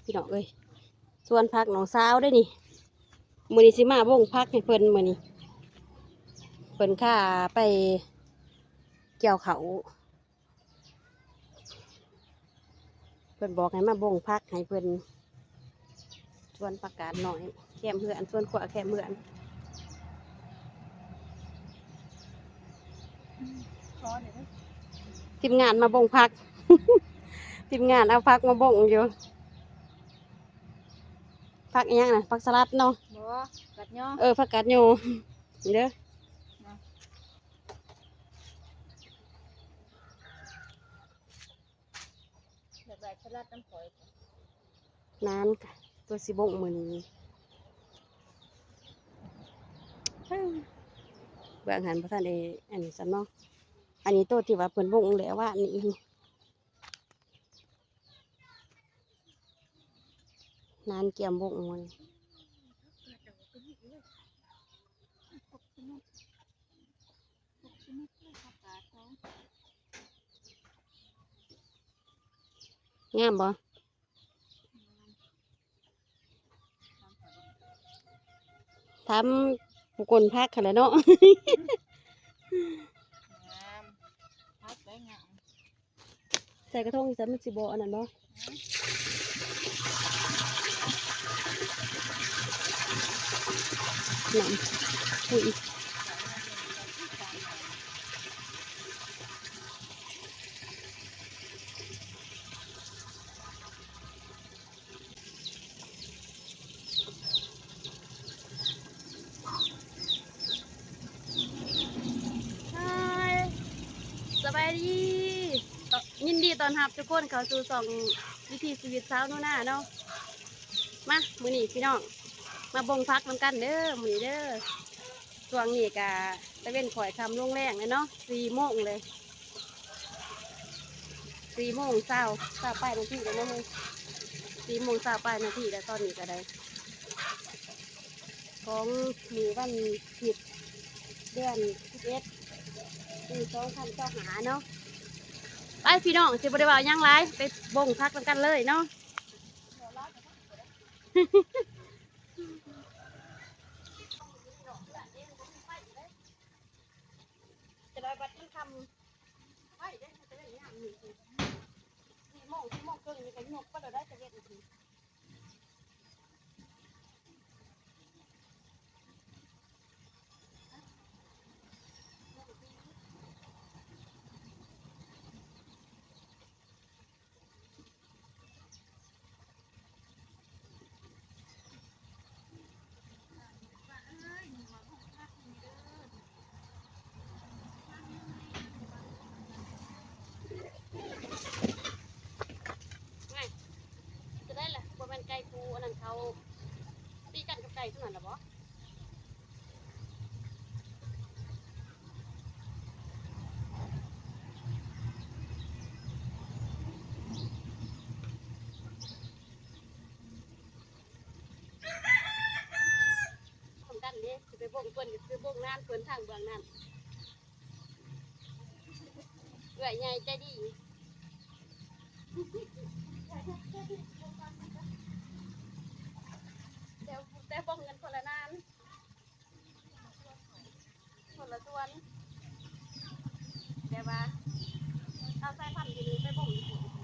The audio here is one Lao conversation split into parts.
ພີ່ນ້ອງເອີຍ ສວນຜັກນ້ອງສາວເດ້ນີ້ ມື້ນີ້ຊິມາບົ້ງຜັກໃຫ້ເພິ່ນ ມື້ນີ້ເພິ່ນຄາໄປກ່ຽວເຂົ້າ. ເພິ່ນບອກໃຫ້ມາບົ້ງຜັກໃຫ້ເພິ່ນ ສວນຜັກກາດນ້ອຍແຄມເຮືອນ ສວນຄົວແຄມເຮືອນ. ທີມງານມາບົ້ງຜັກ ທີມງານເອົາຜັກມາບົ້ງຢູ່. ຜັກອີ່ຫຍັງນະ? ຜັກສະຫຼັດເນາະ. ບໍ່ ກາດຍໍ ເອີ ຜັກກາດຍໍ ນີ້ເດີ. ຢາກໄດ້ສະຫຼັດນຳຂ້ອຍ ນັ້ນ ຕົວຊິບົ້ງມື້ນີ້ ເບື້ອງຫັ້ນບໍ່ທັນໄດ້ອັນນີ້ຊ້ຳເນາະ. ອັນນີ້ໂຕທີ່ວ່າເພິ່ນບົ້ງແລ້ວວານນີ້ ນັ້ນກຽມບົ້ງມື້ນີ້. ງາມບໍ່? ຖາມຜູ້ກົນຜັກຫັ້ນແຫຼະເນາະ. ງາມ ຜັກໄດ້ງາມ. ໃສ່ກະທົງອີກຊັ້ນ ມັນຊິບໍ່ອັນນັ້ນບໍ່? ນ້ຳ ອຸ້ຍ. ຮາຍ ສະບາຍດີ ຍິນດີຕ້ອນຮັບທຸກຄົນເຂົ້າສູ່ຊ່ອງວິຖີຊີວິດຊາວໜູນາເນາະ. ມາ ມື້ນີ້ພີ່ນ້ອງ ມາບົ້ງຜັກນຳກັນເດີ ມື້ນີ້ເດີ. ຊ່ວງນີ້ກະຕາເວັນຄ້ອຍຄ່ຳລົງແລງແລ້ວເນາະ ສີ່ໂມງເລີຍ ສີ່ໂມງຊາວ ຊາວປາຍນາທີແລ້ວເນາະ ສີ່ໂມງຊາວປາຍນາທີແລ້ວ ຕອນນີ້ກະໄດ້ ຂອງມື້ວັນທິດ ເດືອນສິບເອັດ ປີສອງພັນຊາວຫ້າເນາະ. ໄປພີ່ນ້ອງ ຊິບໍ່ໄດ້ເວົ້າຫຍັງຫຼາຍ ໄປບົ້ງຜັກນຳກັນເລີຍເນາະ. ຈະໄດ້ບັດມັນຄ່ຳ ໄປເດ້ ຈະໄດ້ຍາມນີ້ ສີ່ໂມງ ສີ່ໂມງເຄິ່ງນີ້ກະຍົກໄປແລ້ວໄດ໋ ຕາເວັນນີ້. ໄງ ຈະໄດ້ລະ ບໍ່ແມ່ນໄກ່ຜູ້ອັນນັ້ນເຂົາຕີກັນກັບໄກ່ຜູ້ນັ້ນລະບໍ? ພ້ອມກັນເດ້ ຊິໄປບົ້ງເພິ່ນ ຊິໄປບົ້ງນານເພິ່ນທາງເບື້ອງນັ້ນ. ເອື້ອຍໃຫຍ່ໃຈດີ ແຕ່ ແຕ່ບົ້ງກັນຄົນລະນານ ຄົນລະສວນ ແຕ່ວ່າເອົາສາຍພັນຢູ່ນີ້ໄປບົ້ງຢູ່ພຸ້ນ.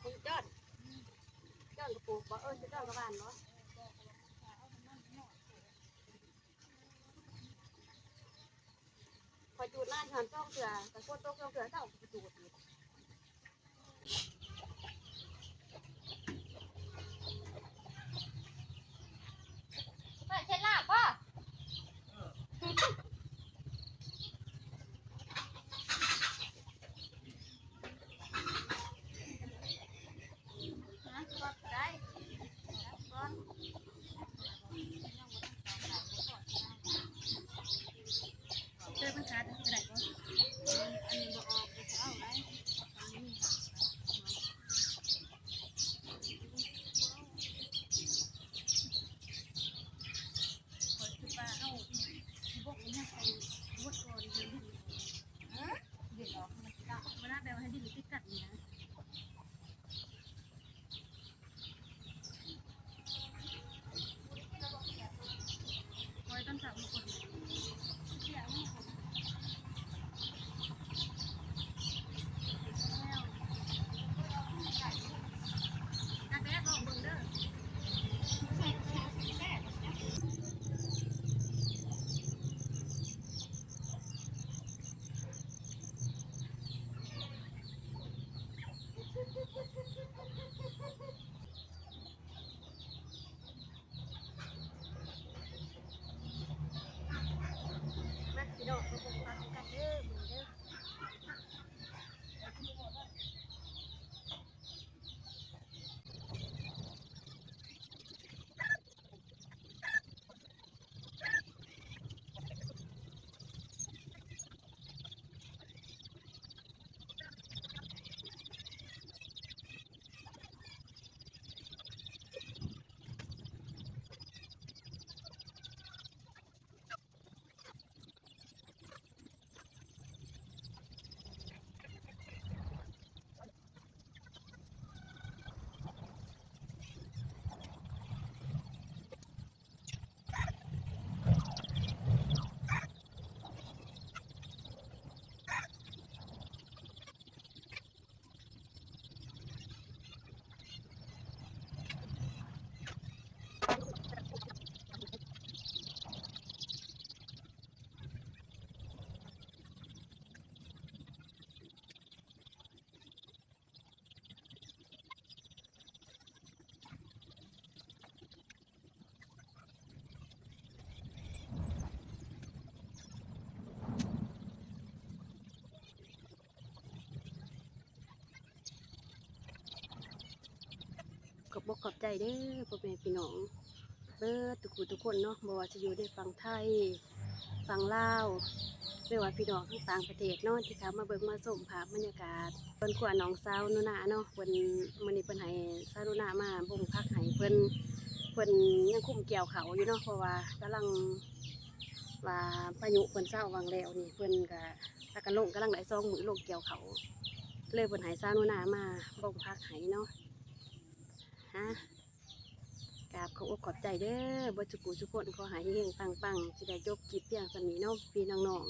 ຂອງຈ້ອນ ຈ້ອນກະປູກບໍ? ເອີ ຈ້ອນກະຫວ່ານບໍ? ຂ້ອຍຈູດນານຫັ້ນສອງເທື່ອ ກະຝົນຕົກສອງເທື່ອ ເຊົ້າກະຈູດອີກ. ມາພີ່ນ້ອງ ມາເບິ່ງພັກນຳກັນເດີ ມື້ນີ້ເດີ. ຂອບອົກຂອບໃຈເດີ ພໍ່ແມ່ພີ່ນ້ອງເບິດທຸກຜູ້ທຸກຄົນເນາະ, ບໍ່ວ່າຈະຢູ່ໃນຝັ່ງໄທ ຝັ່ງລາວ ຫຼືວ່າພີ່ນ້ອງທາງຕ່າງປະເທດເນາະ ທີ່ເຂົ້າມາເບິ່ງມາຊົມພາບບັນຍາກາດສວນຄົວນ້ອງສາວໜູນາເນາະ. ເພິ່ນ ມື້ນີ້ເພິ່ນໃຫ້ສາວໜູນາມາບົ່ງຜັກໃຫ້ເພິ່ນ, ເພິ່ນຍັງຄຸມກ່ຽວເຂົ້າຢູ່ເນາະ ເພາະວ່າກຳລັງວ່າພາຍຸເພິ່ນເຊົາຫວ່າງແລ້ວນີ້ ເພິ່ນກະພາກັນລົງ ກຳລັງໄດ້ສອງມື້ລົງກ່ຽວເຂົ້າ ເລີຍເພິ່ນໃຫ້ສາວໜູນາມາບົ່ງຜັກໃຫ້ເນາະ. ຮະ ກາບຂອບອົກຂອບໃຈເດີ ເບິດສຸຂູສຸຄົນ ຂໍໃຫ້ເຮັງໆ ປັງໆ. ຊິໄດ້ຈົບຄລິບພຽງສ່ຳນີ້ເນາະ ພີ່ນ້ອງ